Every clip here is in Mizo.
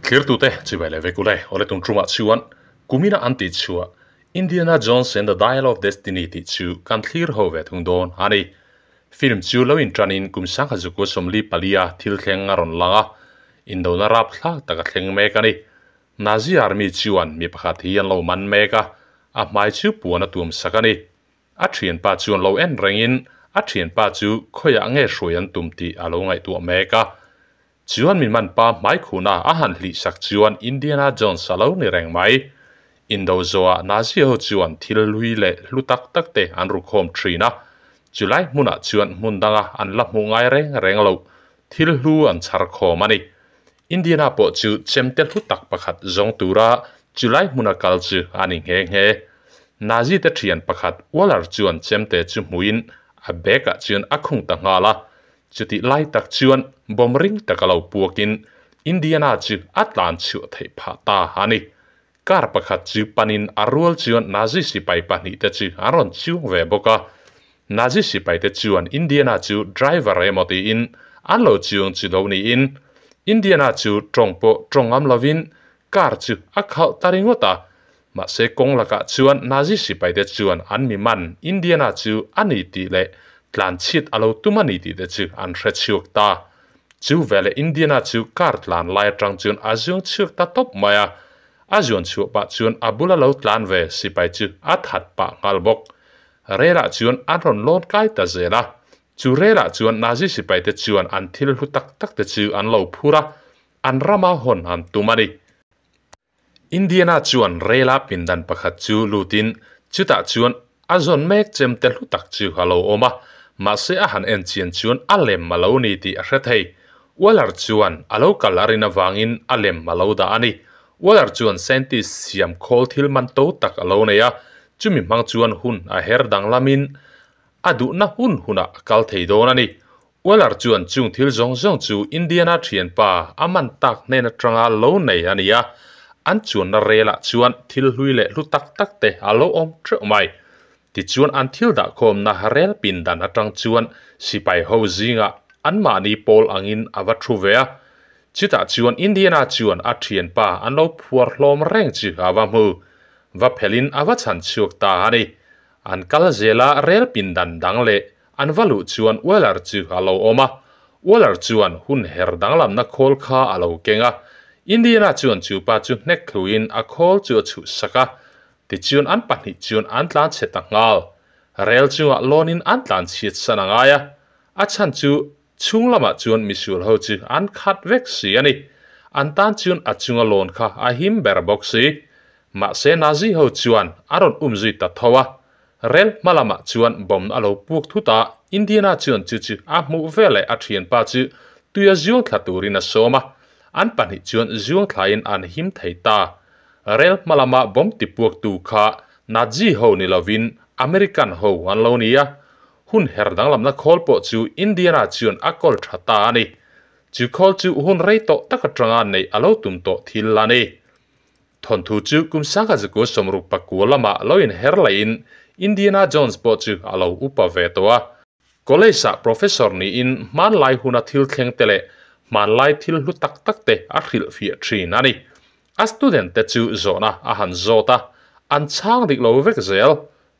Thirtute chibai le vek ule, awle tum tumah chuan kumina an tih chhuah Indiana Jones and the Dial of Destiny tih chu kan thlir ho ve thung dawn a ni. Film chu lo inṭanin kum sangha zukua sawmli palia thil thleng a rawn lang a, indona rap thlak tak a thleng mek a ni. Nazi army chuan mi pakhat hi an lo man mek a, a hmai chu puan a tuam sak a ni. A thianpa chuan lo en rengin a thianpa chu khawiah nge hruai an tum tih a lo ngaihtuah mek a. Chuan min man pa hmai khuna a han hlih sak chuan Indiana Jones a lo ni reng mai. Indo zawhah Nazi ho chuan thil hlui leh hlu tak tak te an ru khawm thin a, chulai hmunah chuan hmun danga an la hmuh ngai reng reng lo thil hlu an chhar khawm a ni. Indiana pawh chu chemte hlu tak pakhat zawng tura chulai hmuna kal chu a ni nghe nghe. Nazi te thian pakhat Waller chuan chemte chu hmuin a bag ah chuan a khung ta nghal a, Chutih lai tak chuan bomb ring taka lo puakin Indiana chu a tlan chhuah theih phah ta a ni. Car pakhat chu panin a rual chuan Nazi sipai pahnihte chu an rawn chuang ve bawk a. Nazi sipaite chuan Indiana chu driver emaw tiin an lo chuang chu lo niin Indiana chu tawng pawh tawng ngam lovin car chu a khalh ta ringawt a. Mahse kawng lakah chuan Nazi sipaite chuan an mi man Indiana chu a ni tih leh tlanchhit a lo tum a ni tih te chu an hre chhuak ta. Chu veleh Indiana chu car tlan lai atang chuan a zuang chhuak ta tawp mai a. A zuan chhuah pah chuan a bula lo tlan ve sipai chu a that pah nghal bawk. Relah chuan an rawn lawn kai ta zel a. Chu relah chuan Nazi sipaite chuan an thil hlu tak tak te chu an lo phur a, an rama hawn an tum a ni. Indiana chuan rela pindan pakhat chu lutin chutah chuan a zawn mek chem te hlu tak chu a lo awm a, mahse a han en chian chuan a lem a lo ni tih a hre thei. Waller chuan a lo kal a rin avangin a lem a lo dah a ni. Waller chuan scientist siam khawl thil man to tak a lo nei a, chumi hmang chuan hun a her danglamin a duhna hun hunah a kal thei dawn a ni. Weller chuan chung thil zawng zawng chu Indiana thianpa a man tak hnen atanga lo nei a ni a, an chuanna relah chuan thil hlui leh hlu tak tak te a lo awm teuh mai. Tichuan an thil dahkhawmna rel pindan atang chuan sipai ho zingah anmahni pawl angin a va thu ve a. Chutah chuan Indiana chuan a thianpa an lo phuar hlawm reng chu a va hmu. Va phelin a va chhan chhuak ta a ni. An kal zela rel pindan dang leh An va luh chuan Weller chu a lo awm a, Weller chuan hun her danglamna khawl kha a lo keng a. Indiana chuan chu pa chu hnek thluin a khawl chu a chhuh sak a, tichuan an pahnih chuan an tlan chhe ta nghal. Rel chungah lawnin an tlan chhiat san a ngai a, a chhan chu chhung lamah chuan misual ho chu an khat vek si a ni. An tan chuan a chunga lawn kha a him ber bawk si. Mahse Nazi ho chuan a rawn umzui ta tho a, Rel hma lamah chuan bomb a lo puk thut a, Indiana chuan chu chu a hmuh veleh a thianpa chu tuia zuang thla turin a sawm a, an pahnih chuan zuang thlain an him thei ta. Rel hma lama bomb tipuaktu kha Nazi ho ni lovin American ho an lo ni a, hun her danglamna khawl pawh chu Indiana chuan a kawl tha ta a ni. Chu khawl chu hun rei tawh tak atanga neih a lo tum tawh thil a ni. Thawnthu chu kum sangha zakua sawmruk pakua lamah lo inher laiin Indiana Jones pawh chu a lo upa ve tawh a. College-ah professor niin hmanlai huna thil thleng te leh hmanlai thil hlu tak tak te a hrilhfiah thin a ni. A student te chu zawhna a han zawt a, an chhang dik lo vek zel.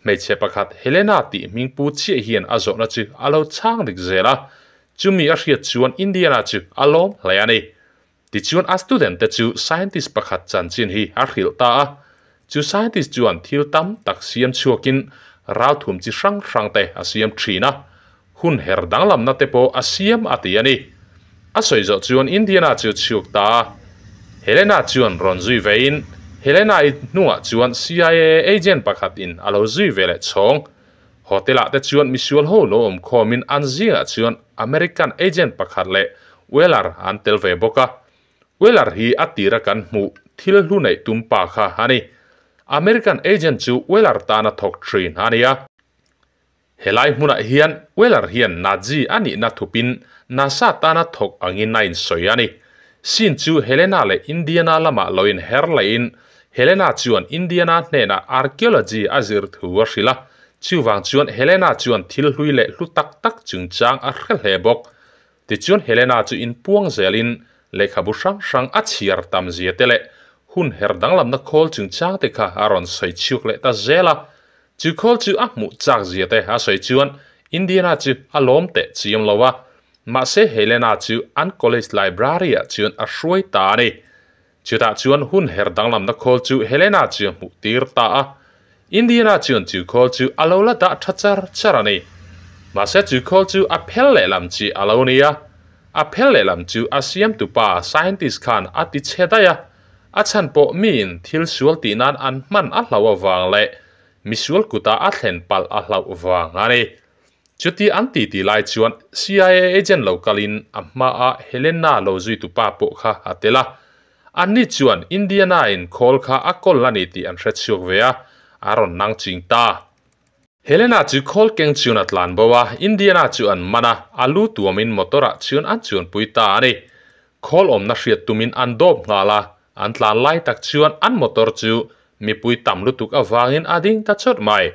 Hmeichhe pakhat Helena tih hming pu chiah hian a zawhna chu a lo chhang dik zel a, chumi a hriat chuan Indiana chu a lawm hle a ni. Tichuan a student te chu scientist pakhat chanchin hi a hrilh ta a, chu scientist chuan thil tam tak siam chhuakin ralthum chi hrang hrang te a siam thin a, hun her danglamna te pawh a siam a ti a ni. A sawi zawh chuan Indiana chu chhuak ta a, Helena chuan rawn zui vein Helena-i hnungah chuan CIA agent pakhat in a lo zui ve leh chhawng. Hotel ah te chuan misual ho lo awm khawmin an zingah chuan American agent pakhat leh Weller an tel ve bawk a. Weller hi a tira kan hmuh thil hlu neih tum pa kha a ni. American agent chu Weller tana thawk thin a ni a. Helai hmunah hian Weller hian Nazi a nihna thupin NASA tana thawk angin a insawi a ni. Scene chu Helena leh Indiana lamah lo inher laiin Helena chuan Indiana hnenah archaeology a zir thu a hrilh a, chuvang chuan Helena chuan thil hlui leh hlu tak tak chungchang a hre hle bawk. Tichuan Helena chu inpuang zelin Lehkhabu hrang hrang a chhiar tam zia te leh hun her danglamna khawl chungchang te kha a rawn sawi chhuak leh ta zel a. Chu khawl chu a hmuh chak zia te a sawi chuan Indiana chu a lawm teh chiam lo a, mahse Helena chu an college library ah chuan a hruai ta a ni. Chutah chuan hun her danglamna khawl chu Helena chu a hmuh tir ta a. Indiana chuan chu khawl chu a lo la dah tha char char a ni. Mahse chu khawl chu a phel lehlam chi a lo ni a. A phel lehlam chu a siamtupa scientist khan a ti chhe daih a. A chhan pawh miin thil sual tih nan an hman a hlauh avang leh misual kuta a thlen palh a hlauh vang a ni. Chuti an ti ti lai chuan CIA agent lo kalin a hmaa Helena lo zuitupa pawh kha a tel a. Anni chuan Indiana-in khawl kha a kawl a ni tih an hre chhuak ve a, a rawn nang ching ta. Helena chu khawl keng chuan a tlan bo a, Indiana chu an man a, a lu tuamin motor-ah chuan an chuanpui ta a ni. Khawl awmna hriat tumin an dawp nghal a, an tlan lai tak chuan an motor chu mipui tam lutuk avangin a ding ta chawt mai.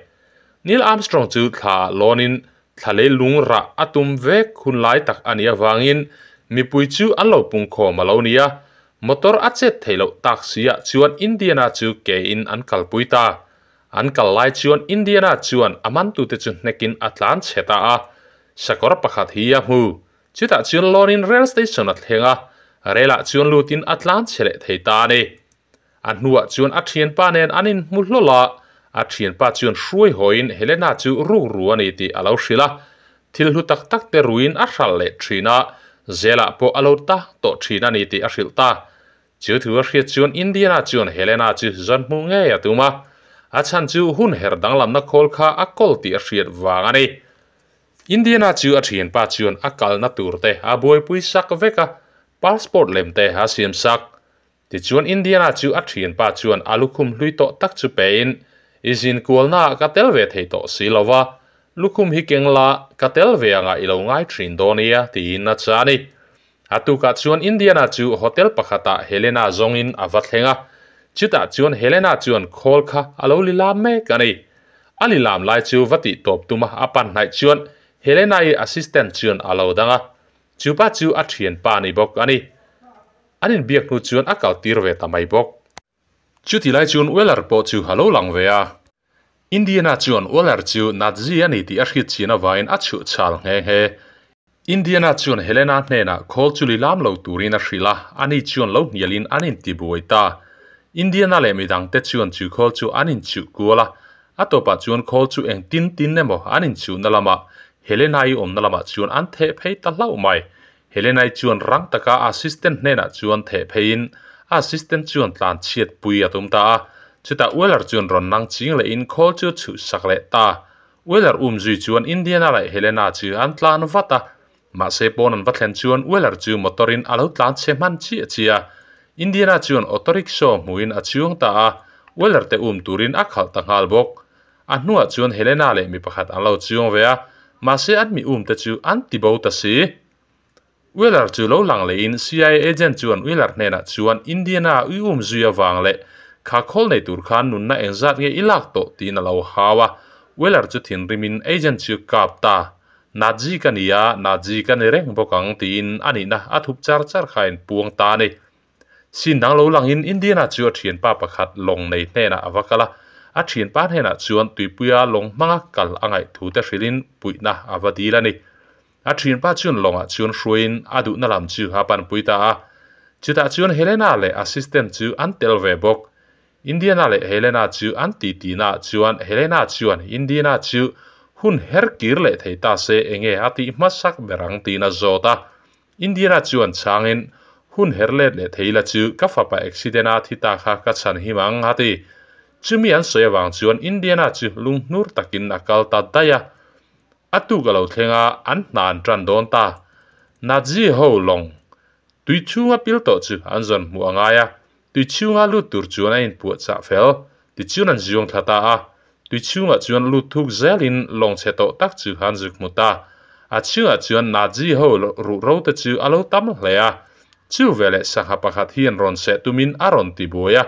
Neil Armstrong chu thla lawnin thla lei lung rah a tum vek hun lai tak a nih avangin mipui chu an lo pungkhawm a lo ni a, motor a chet theih loh tak si ah chuan Indiana chu ke in an kalpui ta. An kal lai chuan Indiana chuan a mantute chu hnekin a tlan chhe ta a, sakawr pakhat hi a hmu. Chutah chuan lawnin rail station a thleng a, rail ah chuan lutin a tlan chhe leh thei ta a ni. A hnuah chuan a thianpa nen an inhmu hlawl a, a thianpa chuan hruai hawiin Helena chu ruk ru a ni tih a lo hrilh a. Thil hlu tak tak te ruiin a hralh leh thin a, zelah pawh a lo tang tawh thin a ni tih a hrilh ta. Chu thu a hriat chuan Indiana chuan Helena chu zawn hmuh ngei a tum a, a chhan chu hun her danglamna khawl kha a kawl tih a hriat vang a ni. Indiana chu a thianpa chuan a kalna tur te a buaipui sak vek a, passport lem te a siam sak. Tichuan Indiana chu a thianpa chuan a lukhum hlui tawh tak chu pein, I zin kualnaah ka tel ve thei tawh si lo va, lukhum hi keng la, ka tel ve angah i lo ngai thin dawn nia, tiin a cha a ni. A tukah chuan Indiana chu hotel pakhatah Helena zawngin a va thleng a, chutah chuan Helena chuan khawl kha a lo li lam mek a ni. A li lam lai chu va tih tawp tuma a pan hnaih chuan Helena-i assistant chuan a lo dang a, chupa chu a thianpa ni bawk a ni. An inbiak hnu chuan a kal tir ve ta mai bawk. Chuti lai chuan Weller pawh chu a lo lang ve a. Indiana chuan Weller chu Nazi a ni tih a hriat chin avangin a chhuh chhal nghe nghe. Indiana chuan Helena hnenah khawl chu lilam lo turin a hrilh a, ani chuan lo hnialin an intibuai ta. Indiana leh midangte chuan chu khawl chu an inchuh kual a, a tawpah chuan khawl chu eng tin tin emaw an inchuhna lamah Helena-i awmna lamah chuan an theh phei ta hlauh mai. Helenai chuan rang taka a assistant hnenah chuan theh pheiin a assistant chuan tlan chhiat pui a tum ta a. Chutah Weller chuan rawn nang ching lehin khawl chu chhuh sak leh ta. Weller um zui chuan Indiana leh Helena chu an tlan vat a. Mahse pawn an va thlen chuan Weller chu motor in a lo tlan chhe hman chiah chiah a. Indiana chuan auto rickshaw hmuhin a chuang ta a, Weller te um turin a khalh ta nghal bawk. A hnuah chuan Helena leh mi pakhat an lo chuang ve a, mahse an mi um te chu an ti bo ta si. Wheeler chu lo lang lehin CIA agent chuan Wheeler hnenah chuan Indiana ui um zui avang leh kha khawl nei tur khan nunna engzat nge i lak tawh tiin a lo hau a. Wheeler chu thinrimin agent chu kap ta. Nazi ka ni a, Nazi ka ni reng bawk ang tiin a nihna a thup char char kha a inpuang ta a ni. Sin dang lo langin Indiana chu a thianpa pakhat lawng nei hnenah a va kal a, a thianpa hnenah chuan tuipuia lawng hmanga kal a ngaih thu te hrilhin puihna a va dil a ni. A thianpa chuan lawngah chuan hruaiin a duhna lam chu a panpui ta a. Chutah chuan Helena leh assistant chu an tel ve bawk. Indiana leh Helena chu an titinaah chuan Helena chuan Indiana chu hun her kir leh thei ta se enge a tih hmasak ber ang tiin a zawt a. Indira chuan chhangin, Hun her let leh thei la chu ka fapa accident a thi ta kha ka chhan him ang, a ti. Chumi an sawi avang chuan Indiana chu lunghnur takin a kal ta daih a. A tuk a lo thleng a, an hna an tan dawn ta. Nazi ho lawng tui chhunga pil tawh chu an zawn hmuh a ngai a, tui chhunga lut tur chuan a inpuah chah fel. Tichuan an ziawng thla ta a, tui chhungah chuan lut thuk zelin lawng chhe tawh tak chu han zuk hmu ta. A chhungah chuan Nazi ho ruh ro te chu a lo tam hle a. Chu veleh sangha pakhat hian rawn seh tumin a rawn ti buai a,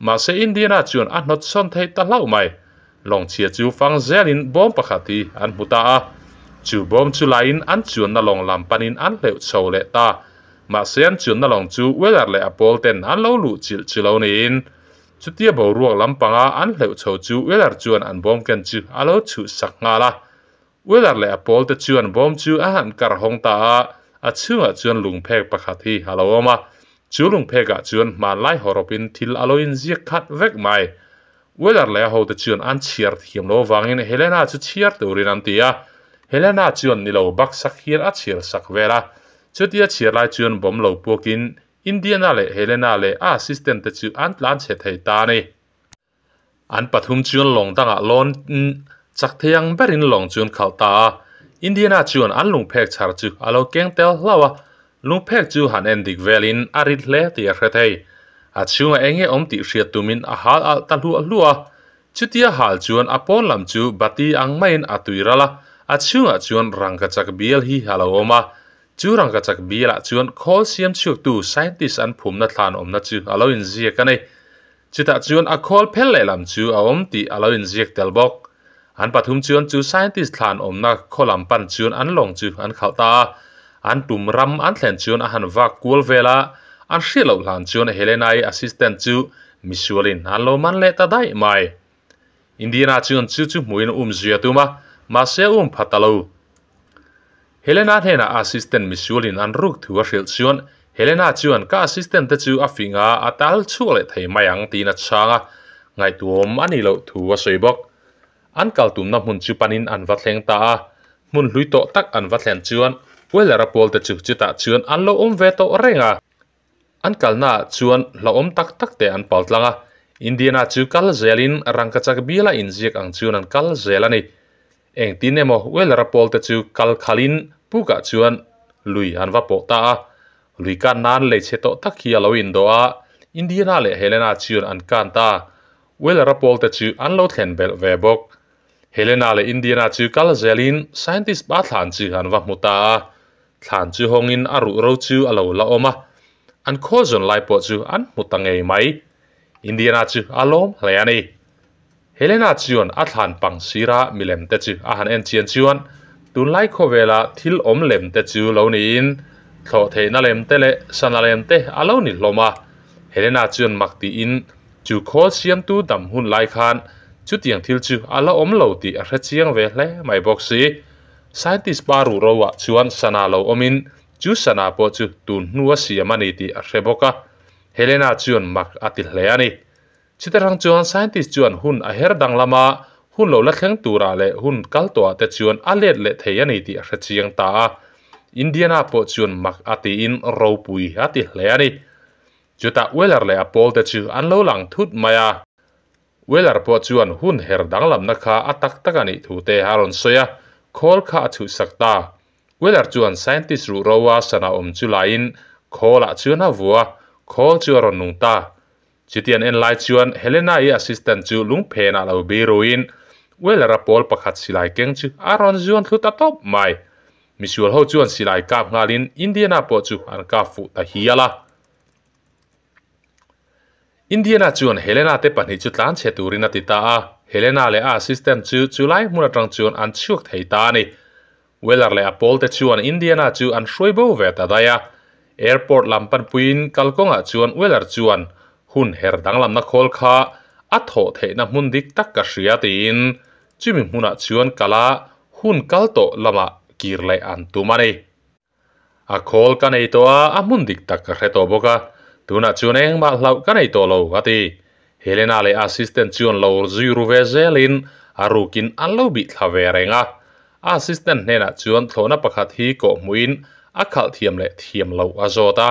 mahse Indiana chuan a hnawt sawn theih ta hlauh mai. Lawng chhia chu fang zelin bawm pakhat hi an hmu ta a. Chu bawm chu laiin an chuanna lawng lam panin an hleuh chho leh ta. Mahse an chuanna lawng chu Weller leh a pawl ten an lo luh chilh chu lo niin. Chutia boruak lampanga an hleuh chho chu Weller chuan an bawm ken chu a lo chhuh sak nghal a. Weller leh a pawl te chuan bawm chu a han kar hawng ta a, a chhungah chuan lungphek pakhat hi a lo awm a. Chu lungphekah chuan hmanlai hawrawpin thil a lo inziak khat vek mai. Weller leh a hote chuan an chhiar thiam lo avangin Helena chu chhiar turin an ti a. Helena chuan ni lo baksak hian a chhiar sak vel a. Chutia chhiar lai chuan bomb lo puakin Indiana leh Helena leh a assistant te chu an tlan chhe thei ta a ni. An pathum chuan lawng dangah lawn chak thei ang berin lawng chu an khalh ta a. Indiana chuan an lungphek chhar chu a lo keng tel hlauh a. Lungphek chu han en dik velin a rit hle tih a hre thei. A chhungah eng nge awm tih hriat tumin a hal alh ta hluah hluah a. Chutia hal chuan a pawn lam chu bati ang maiin a tui ral a, a chhungah chuan rangkachak bial hi a lo awm a. Chu rangkachak bialah chuan khawl siam chhuaktu scientist an phumna thlan awmna chu a lo inziak a ni. Chutah chuan a khawl phel lehlam chu a awm tih a lo inziak tel bawk. An pathum chuan chu scientist thlan awmna khaw lam pan chuan an lawng chu an khalh ta a. An tum ram an thlen chuan a han vak kual vel a, an hriat loh hlan chuan Helena-i assistant chu misualin an lo man leh ta daih mai. Indiana chuan chu chu hmuhin um zui a tum a, mahse a um pha ta lo. Helena hnenah a assistant misualin an ruk thu a hrilh chuan Helena chuan ka assistant te chu a fing a, a tal chhuak leh thei mai ang tiin a chhang a, ngaihtuahawm a nih loh thu a sawi bawk. An kal tumna hmun chu panin an va thleng ta a, hmun hlui tawh tak an va thlen chuan Weller-a pawl te chu chutah chuan an lo awm ve tawh reng a. An kalnaah chuan hlauhawm tak tak te an pal tlang a, Indiana chu kal zelin rangkachak biala inziak ang chuan an kal zel a ni. Engtin emaw Weller-a pawl te chu kal khalin pukah chuan lui an va pawh ta a, lui kan nan lei chhe tawh tak hi a lo indawh a, Indiana leh Helena chuan an kan ta. Weller-a pawl te chu an lo thlen belh ve bawk. Helena leh Indiana chu kal zelin scientist pa thlan chu an va hmu ta a, thlan chu hawngin a ruh ro chu a lo la awm a, an khawl zawn lai pawh chu an hmu ta ngei mai. Indiana chu a lawm hle a ni. Helena chuan a thlan pang sira milem te chu a han en chian chuan tunlai khawvela thil awm lem te chu lo niin thlawh theihna lem te leh sana lem te a lo ni hlawm a. Helena chuan mak tiin chu khawl siamtu dam hun lai khan chutiang thil chu a la awm lo tih a hre chiang ve hle mai bawk si. Scientist pa ruhro ah chuan sana lo awmin chu sana pawh chu tun hnua siam a ni tih a hre bawk a. Helena chuan mak a ti hle a ni. Chita rang chuan scientist chuan hun a her danglam a, hun lo la thleng turah leh hun kal tawhah te chuan a let leh thei a ni tih a hre chiang ta a. Indiana pawh chuan mak a tiin ropui a ti hle a ni. Chutah Weller leh a pawl te chu an lo lang thut mai a. Weller pawh chuan hun her danglamna kha a tak tak a nih thu te a rawn sawi a, khawl kha a chhuhsak ta. Weller chuan scientist ruh roa sana awm chu laiin khawlah chuan a vua, khawl chu a rawn nung ta. Chutian en lai chuan Helena-i assistant chu lungphenah lo biruin Weller-a pawl pakhat silai keng chu a rawn zuan thlu ta tawp mai. Misual ho chuan silai kap nghalin Indiana pawh chu an kap fuh ta hial a. Indiana chuan Helena te pahnih chu tlan chhe turin a ti ta a, Helena leh a assistant chu chulai hmun atang chuan an chhuak thei ta a ni. Weller leh a pawlte chuan Indiana chu an hruai bo ve ta daih a. Airport lam panpuiin kalkawngah chuan Weller chuan hun her danglamna khawl kha a thawh theihna hmun dik tak ka hria tiin chumi hmunah chuan kala hun kal tawh lamah kir leh an tum a ni. A khawl ka nei tawh a, a hmun dik tak ka hre tawh bawk a, tunah chuan engmah hlauh ka nei tawh lo a ti. Helena leh a assistant chuan lo zui ru ve zelin a rukin an lo bih thla ve reng a. A assistant hnenah chuan thlawhna pakhat hi kawh hmuhin a khalh thiam leh thiam loh a zawt a,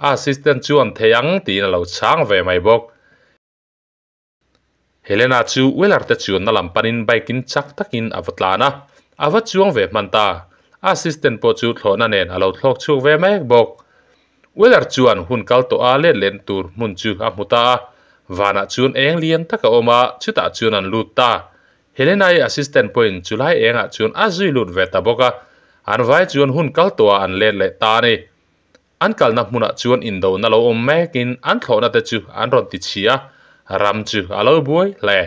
a assistant chuan thei ang tiin a lo chhang ve mai bawk. Helena chu Weller te chuanna lam panin bike in chak takin a va tlan a, a va chuang ve hman ta. A assistant pawh chu thlawhna nen a lo thlawk chhuak ve mek bawk. Weller chuan hun kal tawh a let len tur hmun chu a hmu ta a, vanah chuan eng lian tak a awm a, chutah chuan an lut ta. Helena-i assistant pawhin chulai engah chuan a zui lut ve ta bawk a, an vai chuan hun kal tawhah an let leh ta a ni. An kalna hmunah chuan indona lo awm mekin an thlawhna te chu an rawn ti chhi a, ram chu a lo buai hle.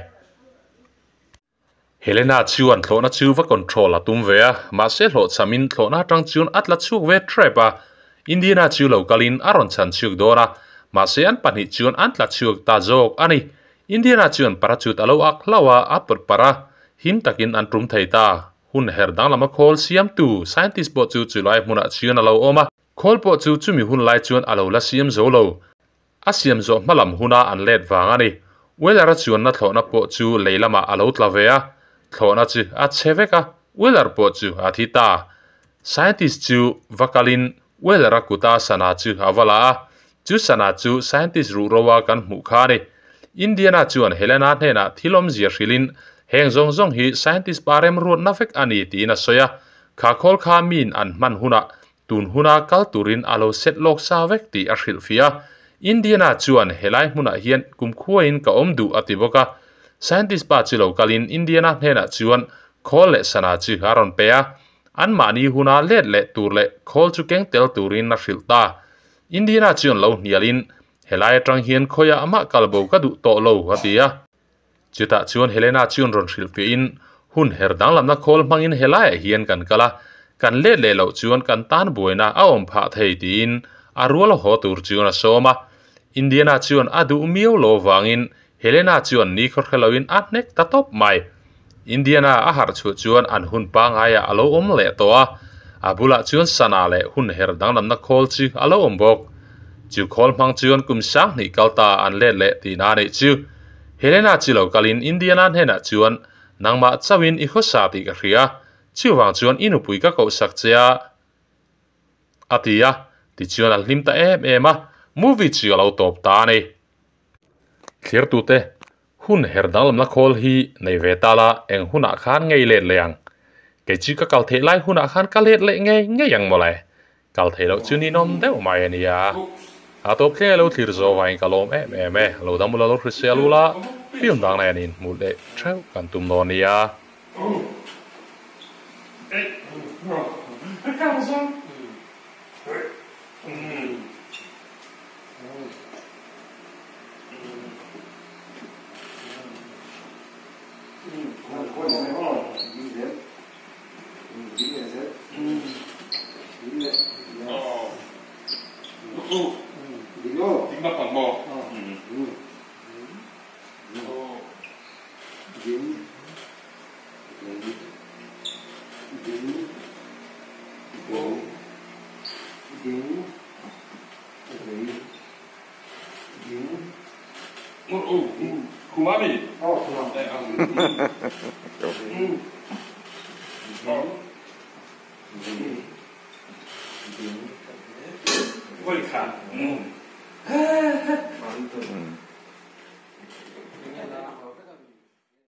Helena chuan thlawhna chu va control a tum ve a, mahse hlawhchhamin thlawhna atang chuan a tla chhuak ve tep a. Indiana chu lo kalin a rawn chhan chhuak dawn a, mahse an pahnih chuan an tla chhuak ta zawk a ni. Indiana chuan parachute a lo ak hlauh a, a pawt parh a, him takin an tum thei ta. Hun her danglama khawl siamtu scientist pawh chu chulai hmunah chuan a lo awm a, khawl pawh chu chumi hun lai chuan a lo la siam zo lo. A siam zawh hma lam huna an let vang a ni. Weller-a chuanna thlawhna pawh chu lei lamah a lo tla ve a, thlawhna chu a chhe vek a, Weller pawh chu a thi ta. Scientist chu va kalin Weller-a kuta sana chu a va la a, chu sana chu scientist ruhroa kan hmuh kha a ni. Indiana chuan Helena hnenah thil awmzia hrilhin heng zawng zawng hi scientist pa remruatna vek a ni tiin a sawi a, kha khawl kha miin an hman hunah Tun huna kal turin a lo set lawk sa vek tih a hrilhfiah a. Indiana chuan helai hmunah hian kumkhuain ka awm duh a ti bawk a. Scientist pa chu lo kalin Indiana hnenah chuan khawl leh sana chu a rawn pe a. Anmahni huna let leh tur leh khawl chu keng tel turin a hrilh ta. Indiana chuan lo hnialin, Helai atang hian khawiah mah kal bo ka duh tawh lo a ti a. Chutah chuan Helena chuan rawn hrilhfiahin, Hun her danglamna khawl hmangin helaiah hian kan kal a, kan let leh loh chuan kan tan buaina a awm phah thei tiin a rual haw tur chuan a sawm a. Indiana chuan a duh miau lo vangin Helena chuan ni khaw hre loin a hnek ta tawp mai. Indiana a harh chhuah chuan an hun pangaiah a lo awm leh tawh a, a bulah chuan sana leh hun her danglamna khawl chu a lo awm bawk. Chu khawl hmang chuan kum sanghnih kal ta an let leh tihna a nih chu. Helena chi lo kalin Indiana hnenah chuan, Nangmah chauhin i khawsa tih ka hria, chuvang chuan i nupui ka kohsak che a, a ti a. Tichuan a hlim ta em em a, movie chu a lo tawp ta a ni. Thlirtute, hun her danglamna khawl hi nei ve ta la, eng hunah khan ngei let leh ang. Kei chu ka kal theih lai hunah khan ka let leh ngei ngei ang mawle. Kal theih loh chu ninawm deuh mai a nia. A tawp thleng a lo thlir zawh vangin ka lawm em em e. Lo dam ula lo hrisel ula, film dang nen in hmuh leh theuh kan tum dawn nia.